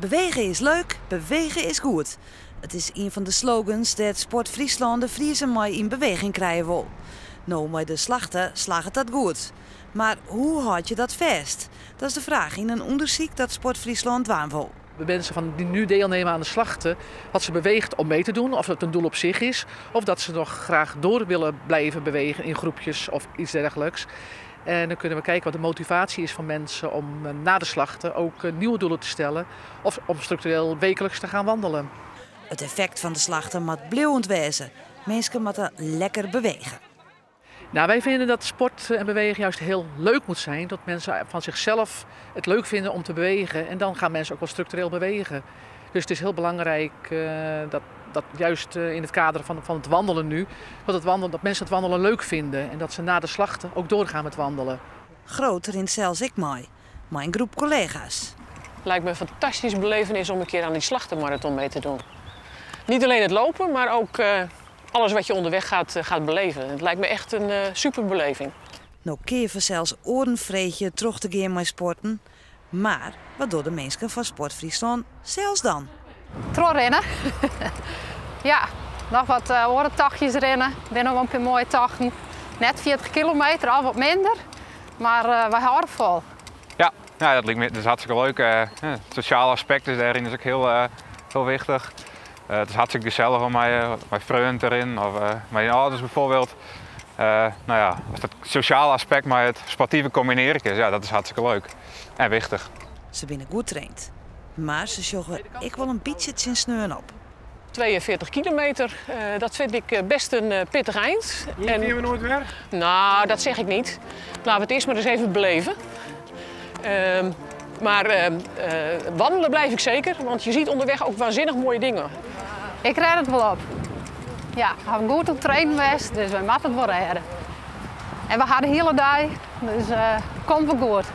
Bewege is leuk, bewege is goed. It is ien fan de slogans dêr't Sport Fryslân de Friezen mei yn beweging krije wol. No mei de Slachte slagget dat goed. Mar hoe hâld je dat fêst? Dat is de fraach yn in ûndersyk dat Sport Fryslân dwaan wol. De mensen van die nu deelnemen aan de Slachte, wat ze beweegt om mee te doen, of het een doel op zich is, of dat ze nog graag door willen blijven bewegen in groepjes of iets dergelijks. En dan kunnen we kijken wat de motivatie is van mensen om na de Slachte ook nieuwe doelen te stellen of om structureel wekelijks te gaan wandelen. It effekt fan de Slachte moat bliuwend wêze. Minsken moatte lekker bewege. Nou, wij vinden dat sport en bewegen juist heel leuk moet zijn. Dat mensen van zichzelf het leuk vinden om te bewegen. En dan gaan mensen ook wel structureel bewegen. Dus het is heel belangrijk dat juist in het kader van het wandelen nu, dat mensen het wandelen leuk vinden. En dat ze na de Slachte ook doorgaan met wandelen. Groot rint sels ek mei, mei in groep kollega's. Lijkt me een fantastische belevenis om een keer aan die Slachtemarathon mee te doen. Niet alleen het lopen, maar ook alles wat je onderweg gaat beleven. Het lijkt me echt een super beleving. No kinne fansels oaren freegje troch te gean mei sporten. Mar wat dogge de minsken fan Sport Fryslân sels dan? Trochrinne. Ja, noch wat oare tochtjes rinne. Binne noch in pear moaie tochten. Net 40 kilometer, al wat minder. Mar wy hâlde fol. Ja, dat liket my, dat is hartstikke leuk. Het sociale aspect is dêryn is ek hiel wichtich. It is hartstikke gesellich om mei freonen te rinnen of mei dyn âlders bijvoorbeeld. As dat sosjale aspekt mei it sportive kombinearje is, ja, dat is hartstikke leuk en wichtich. Se binne goed traind, mar se sjogge ek wol in bytsje tsjin sneon op. 42 kilometer, dat vind ik best een pittig eind. Hier zien we nooit weer? Nou, dat zeg ik niet. Laten we het eerst maar eens even beleven. Maar wandelen blijf ik zeker, want je ziet onderweg ook waanzinnig mooie dingen. Ik red it wol op. Ja, we hawwe goed op trainen west, dus wy moatte it wol rêde. En we hawwe de hiele dei, dus komt wol goed.